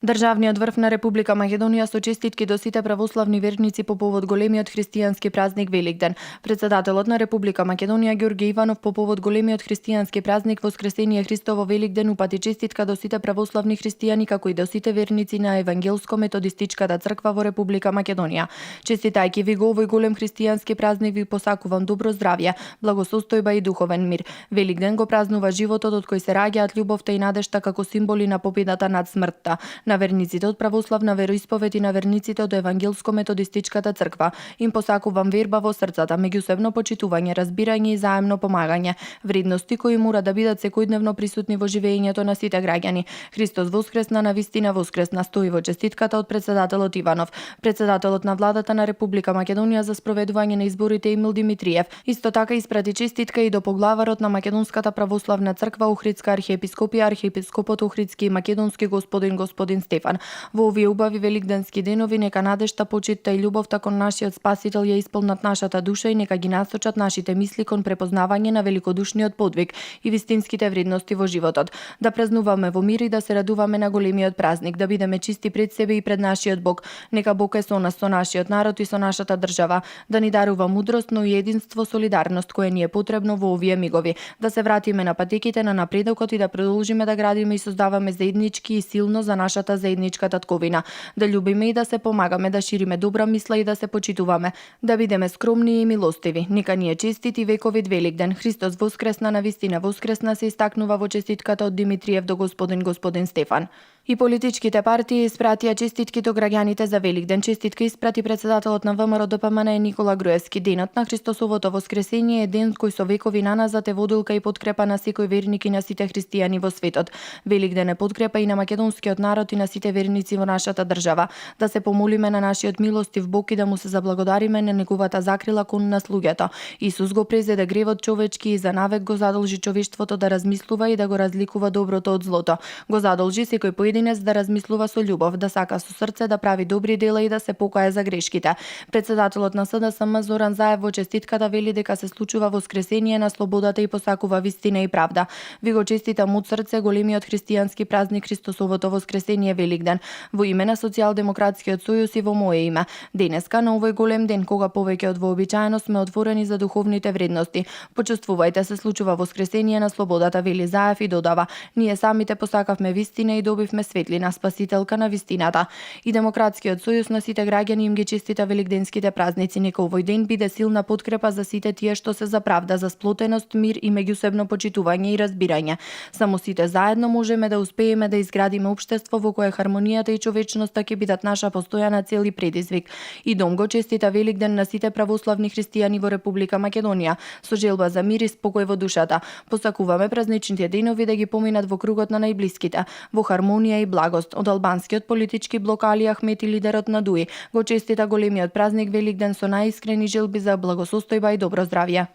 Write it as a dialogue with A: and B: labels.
A: Државниот врв на Република Македонија со честитки до сите православни верници по повод големиот христијански празник Великден. Председателот на Република Македонија Ѓорѓе Иванов по повод големиот христијански празник Воскресение Христово Великден упати честитка до сите православни христијани како и до сите верници на Евангелско-методистичката црква во Република Македонија. Честитајќи ви го овој голем христијански празник ви посакувам добро здравје, благосостојба и духовен мир. Великден го празнува животот од кој се раѓаат љубовта и надежта како символи на победата над смртта. На верниците од православна вероисповед и на верниците од Евангелско-методистичката црква им посакувам верба во срцата, меѓусебно почитување, разбирање и заемно помагање, вредности кои мора да бидат секојдневно присутни во живеењето на сите граѓани. Христос воскресна, навистина воскресна, стои во честитката од председателот Иванов. Председателот на владата на Република Македонија за спроведување на изборите Емил Димитриев исто така испрати честитка и до поглаварот на Македонската православна црква Охридска архиепископија, архиепископот Охридски и македонски господин Стефан. Во овие убави великденски денови нека надежта, почитта и љубовта кон нашиот Спасител ја исполнат нашата душа и нека ги насочат нашите мисли кон препознавање на великодушниот подвиг и вистинските вредности во животот. Да празнуваме во мир и да се радуваме на големиот празник, да бидеме чисти пред себе и пред нашиот Бог. Нека Бог е со нас, со нашиот народ и со нашата држава, да ни дарува мудрост, но и единство, солидарност кое ни е потребно во овие мигови. Да се вратиме на патеките на напредокот и да продолжиме да градиме и создаваме заеднички и силно за нашата заедничка татковина, да љубиме и да се помагаме, да шириме добра мисла и да се почитуваме, да бидеме скромни и милостиви. Нека ни е честит и вековит Великден. Христос воскресна, навистина воскресна, се истакнува во честитката од Димитриев до господин Стефан. И политичките партии испратија честитки до граѓаните за Великден. Честитка испрати председателот на ВМРО ДПМН Никола Груевски. Денот на Христосовото воскресение е ден кој со векови наназад е водилка и подкрепа на секој верник и на сите христијани во светот. Великден е подкрепа и на македонскиот народ и на сите верници во нашата држава. Да се помолиме на нашиот милостив Бог и да му се заблагодариме на неговата закрила кон нас луѓето. Исус го презеде гревот човечки и за навек го задолжи човештвото да размислува и да го разликува доброто од злото. Го задолжи секој поединец да размислува со љубов, да сака со срце, да прави добри дела и да се покае за грешките. Председателот на СДСМ Зоран Заев во честитката вели дека се случува воскресение на слободата и посакува вистина и правда. Ви го честитам од срце големиот христијански празник Христосовото воскресение Великден во име на Социјалдемократскиот сојуз и во мое име. Денеска на овој голем ден кога повеќе од вообичаено сме отворени за духовните вредности. Почувствувајте, се случува воскресение на слободата, вели Заев и додава: ние самите посакавме вистина и добивме светлина, спасителка на вистината. И Демократскиот сојуз на сите граѓани им ги честита великденските празници. Нека овој ден биде силна подкрепа за сите тие што се за правда, за сплотеност, мир и меѓусебно почитување и разбирање. Само сите заедно можеме да успееме да изградиме општество во кое хармонијата и човечноста ќе бидат наша постојана цел и предизвик. И Дом го честита Великден на сите православни христијани во Република Македонија со желба за мир и спокој во душата. Посакуваме празничните денови да ги поминат во кругот на најблиските, во хармонија и благост. Од албанскиот политички блок Али Ахмети, лидерот на ДУИ, го честита големиот празник Великден со најискрени желби за благосостојба и добро здравје.